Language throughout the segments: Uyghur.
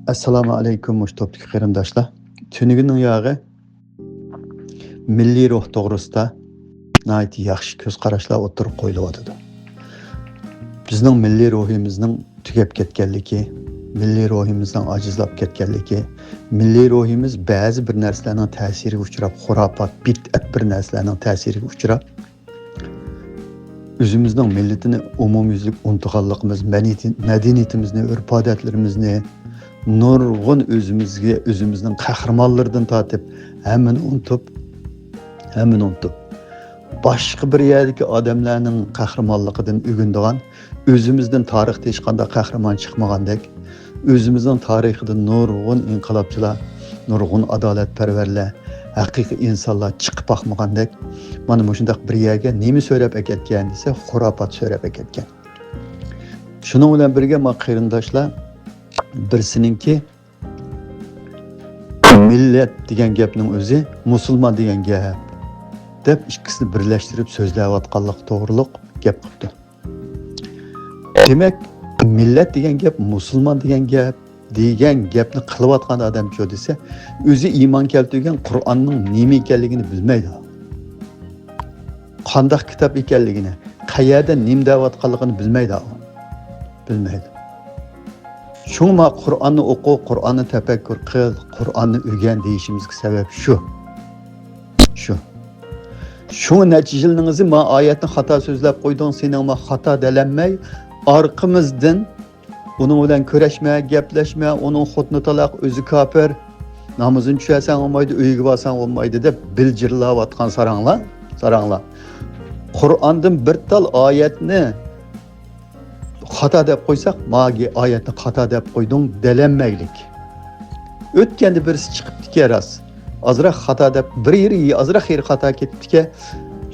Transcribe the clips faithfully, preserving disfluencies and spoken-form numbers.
ئەسسالامۇ ئەلەيكۇم، مۇشۇ توپتىكى قېرىنداشلار. تۈنۈگۈننىڭ ياغى مىللىي روھ توغرىسىدا ناھايىتى ياخشى كۆز قاراشلار ئوتتۇرىغا قويۇلۇۋاتىدۇ. بىزنىڭ مىللىي روھىمىزنىڭ تۈگەپ كەتكەنلىكى، مىللىي روھىمىزنىڭ ئاجىزلاپ كەتكەنلىكى، مىللىي روھىمىز بەزى بىر نەرسىلەرنىڭ تەسىرىگە ئۇچراپ، خۇراپات، بىدئەت بىر نەرسىلەرنىڭ تەسىرىگە ئۇچراپ، ئۆزىمىزنىڭ مىللىتىنى ئومۇميۈزلۈك ئۇنتۇغانلىقىمىز، مەدەنىيىتى-، مەدەنىيىتىمىزنى، ئۆرپ-ئادەتلىرىمىزنى، نۇرغۇن ئۆزىمىزگە، ئۆزىمىزنىڭ قەھرىمانلىرىدىن تارتىپ ھەممىنى ئۇنتۇپ، ھەممىنى ئۇنتۇپ، باشقا بىر يەردىكى ئادەملەرنىڭ قەھرىمانلىقىدىن ئۆگىنىدىغان، ئۆزىمىزدىن تارىختا ھېچقانداق قەھرىمان چىقمىغاندەك، ئۆزىمىزنىڭ تارىخىدا نۇرغۇن ئىنقىلابچىلار، نۇرغۇن ئادالەتپەرۋەرلەر، ھەقىقىي ئىنسانلار چىقىپ باقمىغاندەك، مانا مۇشۇنداق بىر يەرگە نېمە سۆرەپ ئەكەتكەن دېسە، خۇراپات سۆرەپ ئەكەتكەن. شۇنىڭ بىلەن بىرگە، ما قېرىنداشلار، بىرسىنىڭكى مىللەت دېگەن گەپنىڭ ئۆزى مۇسۇلمان دېگەن گەپ دەپ، ئىككىسىنى بىرلەشتۈرۈپ سۆزلەۋاتقانلىقى توغرۇلۇق گەپ قىپتۇ. دېمەك، مىللەت دېگەن گەپ مۇسۇلمان دېگەن گەپ دېگەن گەپنى قىلىۋاتقان ئادەمچۇ دېسە، ئۆزى ئىمان كەلتۈرگەن قۇرئاننىڭ نېمە ئىكەنلىكىنى بىلمەيدۇ. قانداق كىتاب ئىكەنلىكىنى، قەيەردە نېمە دەۋاتقانلىقىنى بىلمەيدۇ. بىلمەيدۇ. شۇڭا ما قۇرئاننى ئوقۇ، قۇرئاننى تەپەككۇر قىل، قۇرئاننى ئۆگەن دېيىشىمىزگە سەۋەب شۇ. شۇ. شۇڭا نەچچە يىلنىڭ ئىزى ما ئايەتنى خاتا سۆزلەپ قويدۇڭ، سېنىڭ ما خاتا دەلەنمەي، ئارقىمىزدىن ئۇنىڭ بىلەن كۆرەشمە، گەپلەشمە، ئۇنىڭ خوتۇنى تالاق، ئۆزى كاپىر، نامىزىنى چۈشەرسەڭ بولمايدۇ، ئۆيىگە بارساڭ بولمايدۇ دەپ بىلجىرلاۋاتقان ساراڭلار، ساراڭلار. قۇرئاندىن بىر تال ئايەتنى خاتا دەپ قويساق، ماگى ئايەتنى خاتا دەپ قويدۇڭ دەلەنمەيلىك. ئۆتكەندە بىرسى چىقىپتىكەن راست. ئازراق خاتا دەپ، بىر يېرى، ئازراق يېرى خاتا كېتىپتىكەن.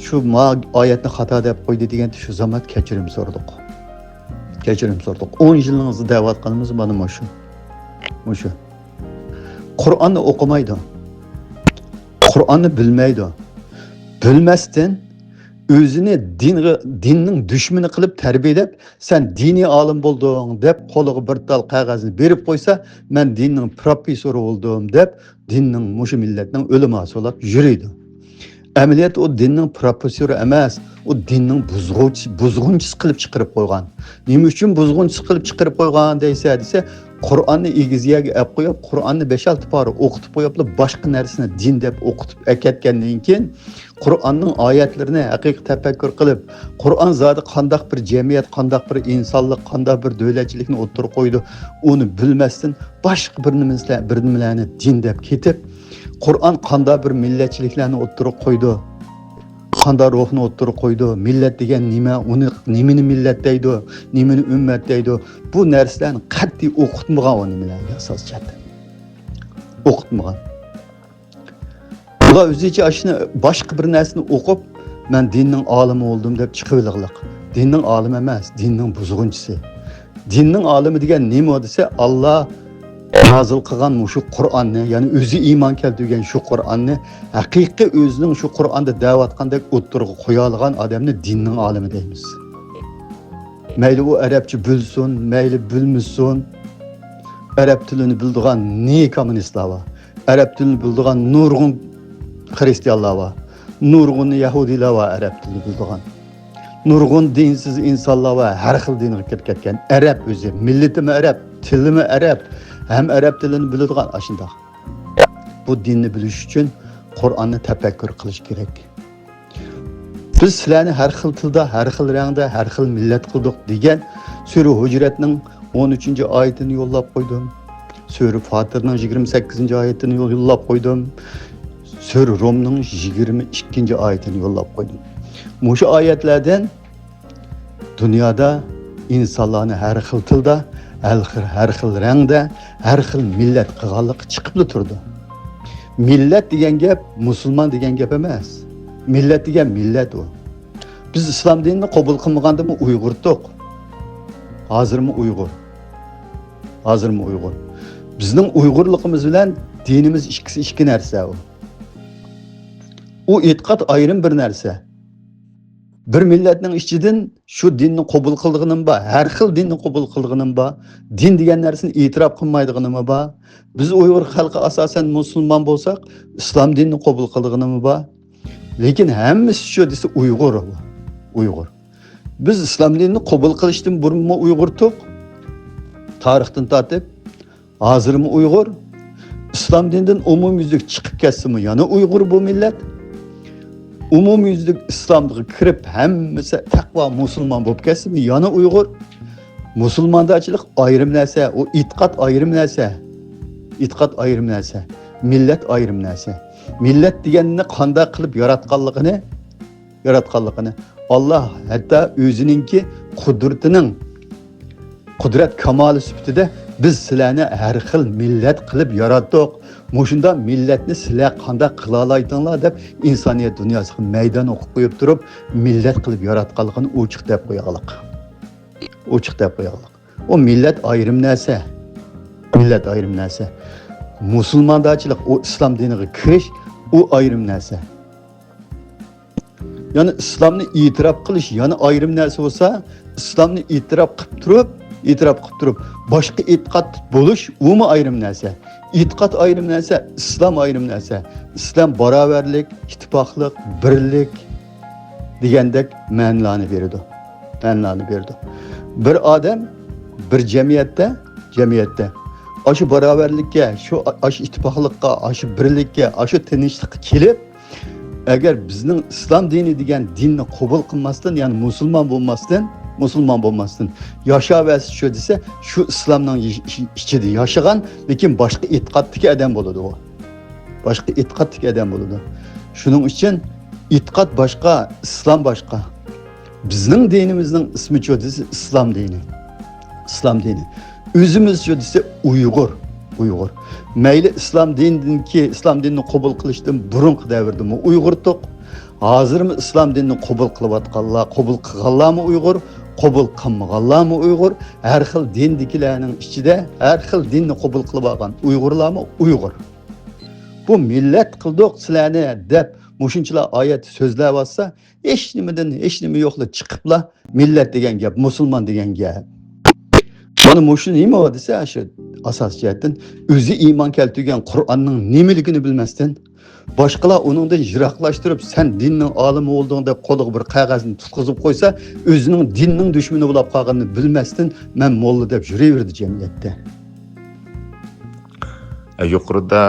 شۇ ما ئايەتنى خاتا دەپ قويدى دېگەندە شۇ زامات كەچۈرۈم سورىدۇق. كەچۈرۈم سورىدۇق. ئون يىلنىڭ ئىزى دەۋاتقىنىمىز مانا مۇشۇ. مۇشۇ. قۇرئاننى ئوقۇمايدۇ. قۇرئاننى بىلمەيدۇ. بىلمەستىن ئۆزىنى دىنغا، دىننىڭ دۈشمىنى قىلىپ تەربىيەلەپ، سەن دىنىي ئالىم بولدۇڭ دەپ قولىغا بىر تال قەغەزنى بېرىپ قويسا، مەن دىننىڭ پروفېسسورى بولدۇم دەپ دىننىڭ، مۇشۇ مىللەتنىڭ ئۆلىماسى بولاپ يۈرىدۇ. ئەمەلىيەتتە ئۇ دىننىڭ پروفېسسورى ئەمەس، ئۇ دىننىڭ بۇزغۇچ-، بۇزغۇنچىسى قىلىپ چىقىرىپ قويغان. نېمە ئۈچۈن بۇزغۇنچىسى قىلىپ چىقىرىپ قويغان دەيسە دېسە، قۇرئاننى ئېگىز يەرگە ئەپ قويۇپ، قۇرئاننى بەش-ئالتە پارە ئوقۇتۇپ قويۇپلا، باشقا نەرسىنى دىن دەپ ئوقۇتۇپ ئەكەتكەندىن كېيىن، قۇرئاننىڭ ئايەتلىرىنى ھەقىقىي تەپەككۇر قىلىپ، قۇرئان زادى قانداق بىر جەمئىيەت، قانداق بىر ئىنسانلىق، قانداق بىر دۆلەتچىلىكنى ئوتتۇرىغا قويىدۇ، ئۇنى بىلمەستىن، باشقا بىر نېمىسىلەر، بىر نېمىلەرنى دىن دەپ كېتىپ، قۇرئان قانداق بىر مىللەتچىلىكلەرنى ئوتتۇرىغا قويىدۇ، قانداق روھنى ئوتتۇرىغا قويىدۇ، مىللەت دېگەن نېمە، ئۇنى، نېمىنى مىللەت دەيدۇ، نېمىنى ئۈممەت دەيدۇ، بۇ نەرسىلەرنى قەتئىي ئوقۇتمىغان ئۇ نېمىلەرگە ئاساس جەھەتتىن. ئوقۇتمىغان. ئۇلار ئۆزىچە ئاشۇنى، باشقا بىر نەرسىنى ئوقۇپ، مەن دىننىڭ ئالىمى بولدۇم دەپ چىقىۋېلىغلىق. دىننىڭ ئالىمى ئەمەس، دىننىڭ بۇزغۇنچىسى. دىننىڭ ئالىمى دېگەن نېمە دېسە، ئاللا نازىل قىلغان مۇشۇ قۇرئاننى، يەنى ئۆزى ئىمان كەلتۈرگەن شۇ قۇرئاننى ھەقىقىي ئۆزىنىڭ شۇ قۇرئاندا دەۋاتقاندەك ئوتتۇرىغا قويالىغان ئادەمنى دىننىڭ ئالىمى دەيمىز. مەيلى ئۇ ئەرەبچە بىلسۇن، مەيلى بىلمىسۇن، ئەرەب تىلىنى بىلىدىغان نى كوممۇنىستلار بار. ئەرەب تىلىنى بىلىدىغان نۇرغۇن خىرىستىيانلار بار. نۇرغۇن يەھۇدىيلار بار ئەرەب تىلىنى بىلىدىغان. نۇرغۇن دىنسىز ئىنسانلار بار، ھەر خىل دىنغا كىرىپ كەتكەن. ئەرەب ئۆزى، مىللىتىمۇ ئەرەب، تىلىمۇ ئەرەب، ھەم ئەرەب تىلىنى بىلىدىغان ئاشۇنداق. بۇ دىننى بىلىش ئۈچۈن قۇرئاننى تەپەككۇر قىلىش كېرەك. بىز سىلەرنى ھەر خىل تىلدا، ھەر خىل رەڭدە، ھەر خىل مىللەت قىلدۇق دېگەن سۈرە ھۇجرەتنىڭ ئون ئۈچىنچى ئايىتىنى يوللاپ قويدۇم. سۈرە فاتىرنىڭ يىگىرمە سەككىزىنچى ئايىتىنى يول-، يوللاپ قويدۇم. سۈرە رومنىڭ يىگىرمە ئىككىنچى ئايىتىنى يوللاپ قويدۇم. مۇشۇ ئايەتلەردىن دۇنيادا ئىنسانلارنى ھەر خىل تىلدا، ھەر خىل، ھەر خىل رەڭدە، ھەر خىل مىللەت قىلغانلىقى چىقىپلا تۇرىدۇ. مىللەت دېگەن گەپ مۇسۇلمان دېگەن گەپ ئەمەس. مىللەت دېگەن مىللەت ئۇ. بىز ئىسلام دىنىنى قوبۇل قىلمىغاندىمۇ ئۇيغۇر ئىدۇق. ھازىرمۇ ئۇيغۇر. ھازىرمۇ ئۇيغۇر. بىزنىڭ ئۇيغۇرلۇقىمىز بىلەن دىنىمىز ئىككىسى ئىككى نەرسە ئۇ. ئۇ ئېتىقاد ئايرىم بىر نەرسە. بىر مىللەتنىڭ ئىچىدىن شۇ دىننى قوبۇل قىلىدىغىنىمۇ بار، ھەر خىل دىننى قوبۇل قىلىدىغىنىمۇ بار، دىن دېگەن نەرسىنى ئېتىراپ قىلمايدىغىنىمۇ بار. بىز ئۇيغۇر خەلقى ئاساسەن مۇسۇلمان بولساق، ئىسلام دىنىنى قوبۇل قىلىدىغىنىمۇ بار. لېكىن ھەممىسى شۇ دېسە ئۇيغۇر، ئۇيغۇر. بىز ئىسلام دىنىنى قوبۇل قىلىشتىن بۇرۇنمۇ ئۇيغۇرتۇق، تارىختىن تارتىپ ھازىرمۇ ئۇيغۇر. ئىسلام دىنىدىن ئومۇميۈزلۈك چىقىپ كەتسىمۇ يەنە ئۇيغۇر بۇ مىللەت. ئومۇميۈزلۈك ئىسلامغا كىرىپ ھەممىسى تەقۋا مۇسۇلمان بولۇپ كەتسىمۇ يەنە ئۇيغۇر. مۇسۇلمانداچىلىق ئايرىم نەرسە، ئۇ ئېتىقاد ئايرىم نەرسە. ئېتىقاد ئايرىم نەرسە، مىللەت ئايرىم نەرسە. مىللەت دېگەننى قانداق قىلىپ ياراتقانلىقىنى، ياراتقانلىقىنى، ئاللا ھەتتا ئۆزىنىڭكى قۇدرىتىنىڭ، قۇدرەت كامالى سۈپىتىدە، بىز سىلەرنى ھەر خىل مىللەت قىلىپ ياراتتۇق. مۇشۇنداق مىللەتنى سىلەر قانداق قىلالايتىڭلار دەپ ئىنسانىيەت دۇنياسىغا مەيدان ئوقۇپ قويۇپ تۇرۇپ، مىللەت قىلىپ ياراتقانلىقىنى ئوچۇق دەپ قوياغلىق. ئوچۇق دەپ قوياغلىق. ئۇ مىللەت ئايرىم نەرسە. مىللەت ئايرىم نەرسە. مۇسۇلمانداچىلىق ئۇ ئىسلام دىنىغا كىرىش، ئۇ ئايرىم نەرسە. يەنى ئىسلامنى ئېتىراپ قىلىش يەنە ئايرىم نەرسە بولسا، ئىسلامنى ئېتىراپ قىلىپ تۇرۇپ، ئېتىراپ قىلىپ تۇرۇپ، باشقا ئېتىقاد بولۇش ئۇمۇ ئايرىم نەرسە. ئېتىقاد ئايرىم نەرسە، ئىسلام ئايرىم نەرسە. ئىسلام باراۋەرلىك، ئىتتىپاقلىق، بىرلىك دېگەندەك مەنىلەرنى بېرىدۇ. مەنىلەرنى بېرىدۇ. بىر ئادەم بىر جەمئىيەتتە، جەمئىيەتتە ئاشۇ باراۋەرلىككە، شۇ، ئاشۇ ئىتتىپاقلىققا، ئاشۇ بىرلىككە، ئاشۇ تىنچلىققا كېلىپ، ئەگەر بىزنىڭ ئىسلام دىنى دېگەن دىننى قوبۇل قىلماستىن، يەنى مۇسۇلمان بولماستىن، مۇسۇلمان بولماستىن ياشاۋەرسە شۇ دېسە، شۇ ئىسلامنىڭ ئىچىدە ياشىغان، لېكىن باشقا ئېتىقادتىكى ئادەم بولىدۇ ئۇ. باشقا ئېتىقادتىكى ئادەم بولىدۇ. شۇنىڭ ئۈچۈن ئېتىقاد باشقا، ئىسلام باشقا. بىزنىڭ دىنىمىزنىڭ ئىسمى شۇ دېسە ئىسلام دىنى. ئىسلام دىنى. ئۆزىمىز شۇ دېسە ئۇيغۇر. ئۇيغۇر. مەيلى ئىسلام دىنىدىكى، ئىسلام دىنىنى قوبۇل قىلىشتىن بۇرۇنقى دەۋردىمۇ ئۇيغۇرتۇق. ھازىرمۇ ئىسلام دىنىنى قوبۇل قىلىۋاتقانلار، قوبۇل قىلغانلارمۇ ئۇيغۇر، قوبۇل قىلمىغانلارمۇ ئۇيغۇر. ھەر خىل دىندىكىلەرنىڭ ئىچىدە ھەر خىل دىننى قوبۇل قىلىۋالغان ئۇيغۇرلارمۇ ئۇيغۇر. بۇ مىللەت قىلدۇق سىلەرنى دەپ مۇشۇنچىلا ئايەت سۆزلەۋاتسا، ھېچ نېمىدىن، ھېچ نېمە يوقلا چىقىپلا مىللەت دېگەن گەپ، مۇسۇلمان دېگەن گەپ. مانا مۇشۇ نېمە دېسە، شۇ ئاساسىي جەھەتتىن ئۆزى ئىمان كەلتۈرگەن قۇرئاننىڭ نېمىلىكىنى بىلمەستىن، باشقىلار ئۇنىڭدىن يىراقلاشتۇرۇپ، سەن دىننىڭ ئالىمى بولدۇڭ دەپ قولىغا بىر قەغەزنى تۇتقۇزۇپ قويسا، ئۆزىنىڭ دىننىڭ دۈشمىنى بولاپ قالغىنىنى بىلمەستىن، مەن موللا دەپ يۈرۈۋېرىدۇ جەمئىيەتتە. يۇقىرىدا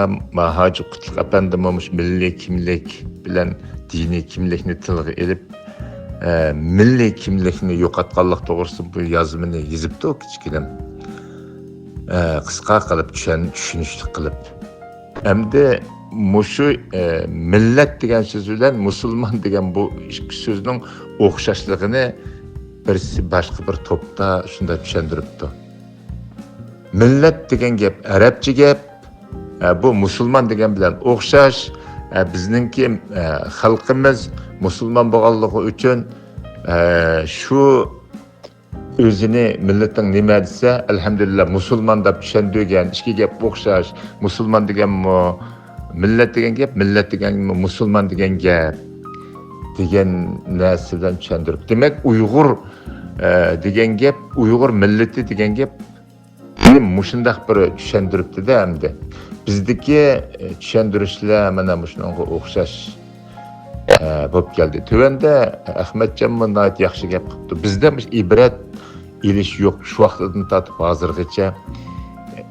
ھاجى قۇتلۇق ئەپەندىمۇ مۇشۇ مىللىي كىملىك بىلەن دىنىي كىملىكنى تىلغا ئېلىپ، مىللىي كىملىكنى يوقاتقانلىق توغرىسىدا بۇ يازمىنى يېزىپتۇ، كىچىككىنە قىسقا قىلىپ، چۈشەن-، چۈشىنىشلىك قىلىپ. ئەمدى مۇشۇ مىللەت دېگەن سۆز بىلەن مۇسۇلمان دېگەن بۇ ئىككى سۆزنىڭ ئوخشاشلىقىنى بىرسى باشقا بىر توپتا شۇنداق چۈشەندۈرۈپتۇ. مىللەت دېگەن گەپ ئەرەبچە گەپ. ئە، بۇ مۇسۇلمان دېگەن بىلەن ئوخشاش. ئە، بىزنىڭكى، ئە، خەلقىمىز مۇسۇلمان بولغانلىقى ئۈچۈن، ئە، شۇ ئۆزىنى مىللىتىڭ نېمە دېسە، ئەلھەمدۇلىللا مۇسۇلمان دەپ چۈشەندۈرگەن، ئىككى گەپ ئوخشاش. مۇسۇلمان دېگەنمۇ، مىللەت دېگەن گەپ، مىللەت دېگەنمۇ مۇسۇلمان دېگەن گەپ دېگەن نەرسە بىلەن چۈشەندۈرۈپ. دېمەك، ئۇيغۇر، ئە، دېگەن گەپ، ئۇيغۇر مىللىتى دېگەن گەپ مۇشۇنداق بىر چۈشەندۈرۈپتىدە ئەمدى. بىزدىكى، ئە، چۈشەندۈرۈشلەر مانا مۇشۇنىڭغا ئوخشاش، ئە، بولۇپ كەلدى. تۆۋەندە ئەخمەتجانمۇ ناھايىتى ياخشى گەپ قىپتۇ. بىزدە مۇشۇ ئىبرەت ئېلىش يوق. شۇ ۋاقىتتىن تارتىپ ھازىرغىچە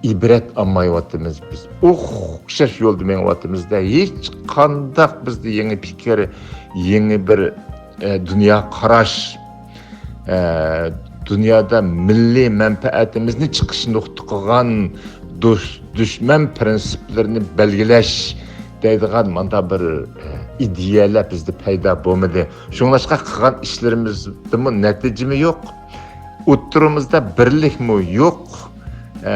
ئىبرەت ئالمايۋاتىمىز بىز. ئوخشاش يولدا مېڭىۋاتىمىز-دە، ھېچقانداق بىزدە يېڭى پىكىر، يېڭى بىر، ئە، دۇنيا قاراش، ئە، دۇنيادا مىللىي مەنپەئەتىمىزنى چىقىش نۇقتا قىلغان دوست-دۈشمەن پىرىنسىپلىرىنى بەلگىلەش دەيدىغان مانداق بىر، ئە، ئىدىيەلەر بىزدە پەيدا بولمىدى. شۇڭلاشقا قىلغان ئىشلىرىمىزدىمۇ نەتىجىمۇ يوق. ئوتتۇرىمىزدا بىرلىكمۇ يوق. ئە،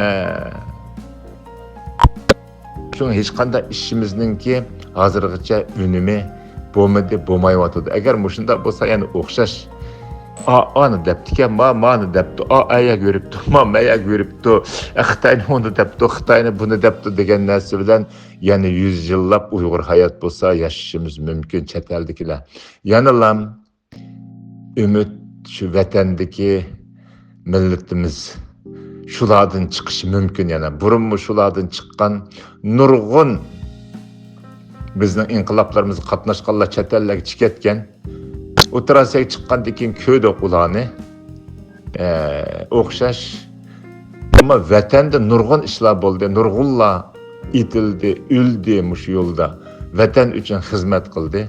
شۇڭا ھېچقانداق ئىشىمىزنىڭكى ھازىرغىچە ئۈنۈمى بولمىدى، بولمايۋاتىدۇ. ئەگەر مۇشۇنداق بولسا، يەنە ئوخشاش. ئا، ئانى دەپتىكەن، ما، مانى دەپتۇ، ئا، ئەيەگە يۈرۈپتۇ، ما، مەيەگە يۈرۈپتۇ، ئە، خىتاينى ئۇنى دەپتۇ، خىتاينى بۇنى دەپتۇ دېگەن نەرسە بىلەن يەنە يۈز يىللاپ ئۇيغۇر ھايات بولسا، ياشىشىمىز مۇمكىن، چەت ئەلدىكىلەر. يەنىلا ئۈمىد شۇ ۋەتەندىكى مىللىتىمىز شۇلاردىن چىقىشى مۇمكىن. يەنە بۇرۇنمۇ شۇلاردىن چىققان نۇرغۇن بىزنىڭ ئىنقىلابلىرىمىزغا قاتناشقانلار چەت ئەللەرگە چىقىپ كەتكەن. ئوتتۇرا ئاسىياغا چىققاندىن كېيىن كۆردۇق ئۇلارنى. ئە، ئوخشاش. ئەمما ۋەتەندە نۇرغۇن ئىشلار بولدى. نۇرغۇنلار ئېتىلدى، ئۆلدى مۇشۇ يولدا. ۋەتەن ئۈچۈن خىزمەت قىلدى.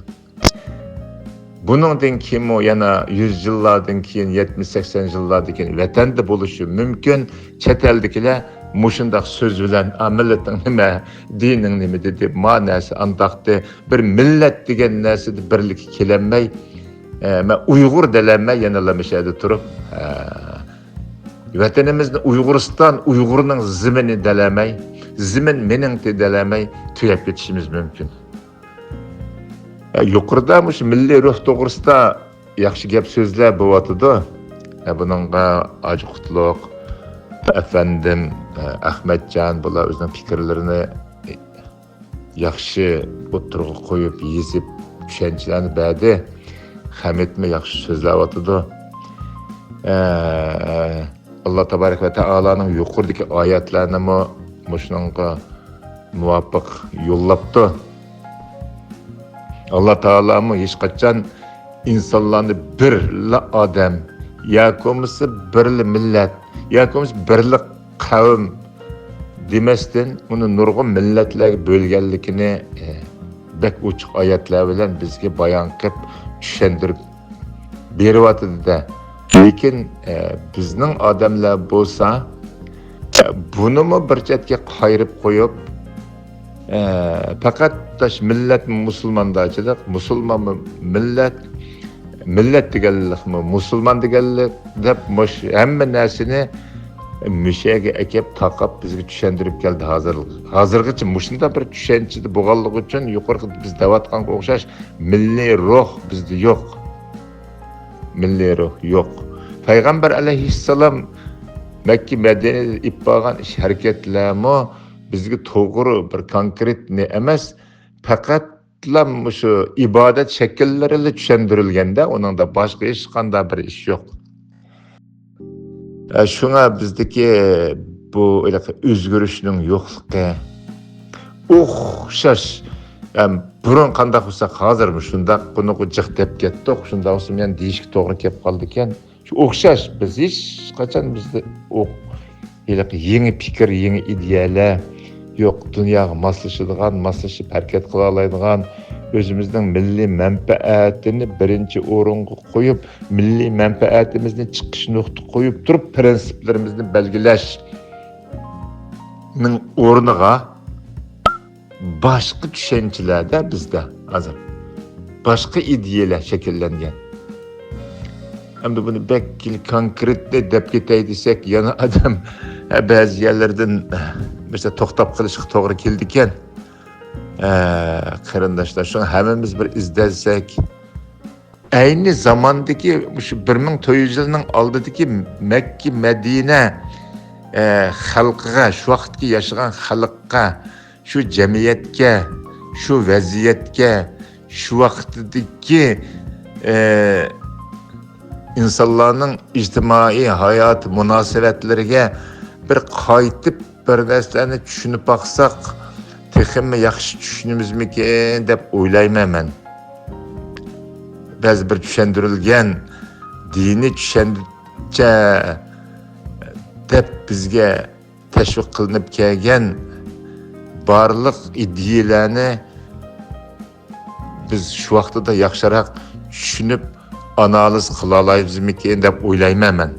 بۇنىڭدىن كېيىنمۇ يەنە يۈز يىللاردىن كېيىن، يەتمىش، سەكسەن يىللاردىن كېيىن ۋەتەندە بولۇشى مۇمكىن. چەت ئەلدىكىلەر مۇشۇنداق سۆز بىلەن، «ئا، مىللىتىڭ نېمە، دىنىڭ نېمە؟» دېدى. ما نەرسە ئانداقتى. بىر مىللەت دېگەن نەرسىدە بىرلىككە كېلەلمەي، ئە، مەن ئۇيغۇر دېلەلمەي، يەنىلا مۇشۇ يەردە تۇرۇپ، ئە، ۋەتىنىمىزنى ئۇيغۇرىستان، ئۇيغۇرنىڭ زېمىنى دېلەلمەي، زېمىن مېنىڭكى دېلەلمەي تۈگەپ كېتىشىمىز مۇمكىن. ئە، يۇقىرىدا مۇشۇ مىللىي روھ توغرىسىدا ياخشى گەپ سۆزلەر بولۇۋاتىدۇ. ئە، بۇنىڭغا ھاجى قۇتلۇق، ئەپەندىم، ئە، ئەخمەتجان، بۇلار ئۆزىنىڭ پىكىرلىرىنى ياخشى ئوتتۇرىغا قويۇپ، يېزىپ، چۈشەنچىلەرنى بەردى. خەمىتمۇ ياخشى سۆزلەۋاتىدۇ. ئە، ئاللا تابارەك ۋە تائالانىڭ يۇقىرىدىكى ئايەتلەرنىمۇ مۇشۇنىڭغا مۇۋاپىق يوللاپتۇ. ئاللا تائالامۇ ھېچقاچان ئىنسانلارنى بىرلا ئادەم ياكى بولمىسا بىرلا مىللەت ياكى بولمىسا بىرلا قەۋم دېمەستىن، ئۇنى نۇرغۇن مىللەتلەرگە بۆلگەنلىكىنى، ئە، بەك ئوچۇق ئايەتلەر بىلەن بىزگە بايان قىلىپ چۈشەندۈرۈپ بېرىۋاتىدۇ-دە. لېكىن، ئە، بىزنىڭ ئادەملەر بولسا، ئە، بۇنىمۇ بىر چەتكە قايرىپ قويۇپ، ئە، پەقەت داش مىللەت مۇسۇلمانداچىلىق، مۇسۇلمانمۇ مىللەت، مىللەت دېگەنلىكمۇ مۇسۇلمان دېگەنلىك دەپ مۇش ھەممە نەرسىنى مۇشەگە ئەكەپ تاقاپ بىزگە چۈشەندۈرۈپ كەلدى ھازىر. ھازىرغىچە مۇشۇنداق بىر چۈشەنچىدە بولغانلىقى ئۈچۈن يۇقىرىقىدا بىز دەۋاتقانغا ئوخشاش مىللىي روھ بىزدە يوق. مىللىي روھ يوق. پەيغەمبەر ئەلەيھىسسالام مەككە مەدىنىدە ئېلىپ بارغان ئىش ھەرىكەتلەرمۇ بىزگە توغرا بىر كونكرېتنى ئەمەس، پەقەتلا مۇشۇ ئىبادەت شەكىللىرىلا چۈشەندۈرۈلگەندە، ئۇنىڭدا باشقا ھېچقانداق بىر ئىش يوق. ئە، شۇڭا بىزدىكى بۇ ھېلىقى ئۆزگىرىشنىڭ يوقلۇقى ئوخشاش. ئەم، بۇرۇن قانداق بولساق، ھازىرمۇ شۇنداق، بۇنىغۇ جىق دەپ كەتتۇق، شۇنداق بولسىمۇ يەنە دېيىشكە توغرا كەپ قالىدىكەن. شۇ ئوخشاش، بىز ھېچقاچان بىزدە ئو-، ھېلىقى يېڭى پىكىر، يېڭى ئىدىيەلەر يوق، دۇنياغا ماسلىشىدىغان، ماسلىشىپ ھەرىكەت قىلالايدىغان، ئۆزىمىزنىڭ مىللىي مەنپەئەتىنى بىرىنچى ئورۇنغا قويۇپ، مىللىي مەنپەئەتىمىزنى چىقىش نۇقتا قويۇپ تۇرۇپ، پىرىنسىپلىرىمىزنى بەلگىلەشنىڭ ئورنىغا باشقا چۈشەنچىلەردە بىزدە ھازىر باشقا ئىدىيەلەر شەكىللەنگەن. ئەمدى بۇنى بەك كونكرېتنى دەپ كېتەي دېسەك، يەنە ئادەم، ھە، بەزى يەرلەردىن، مەسىلەن، توختاپ قېلىشقا توغرا كېلىدىكەن. ھە، قېرىنداشلار، شۇڭا ھەممىمىز بىر ئىزدەنسەك، ئەينى زاماندىكى مۇشۇ بىر مىڭ تۆت يۈز يىلنىڭ ئالدىدىكى مەككە، مەدىنە، ئە، خەلقىگە، شۇ ۋاقىتتىكى ياشىغان خەلققە، شۇ جەمئىيەتكە، شۇ ۋەزىيەتكە، شۇ ۋاقىتتىكى، ئە، ئىنسانلارنىڭ ئىجتىمائىي ھايات مۇناسىۋەتلىرىگە بىر قايتىپ بىر نەرسىلەرنى چۈشىنىپ باقساق، تېخىمۇ ياخشى چۈشىنىمىزمىكىن دەپ ئويلايمەن مەن. بەزى بىر چۈشەندۈرۈلگەن دىنىي چۈشەنچە دەپ بىزگە تەشۋىق قىلىنىپ كەلگەن بارلىق ئىدىيەلەرنى بىز شۇ ۋاقتىدا ياخشىراق چۈشىنىپ، ئانالىز قىلالايمىزمىكىن دەپ ئويلايمەن مەن.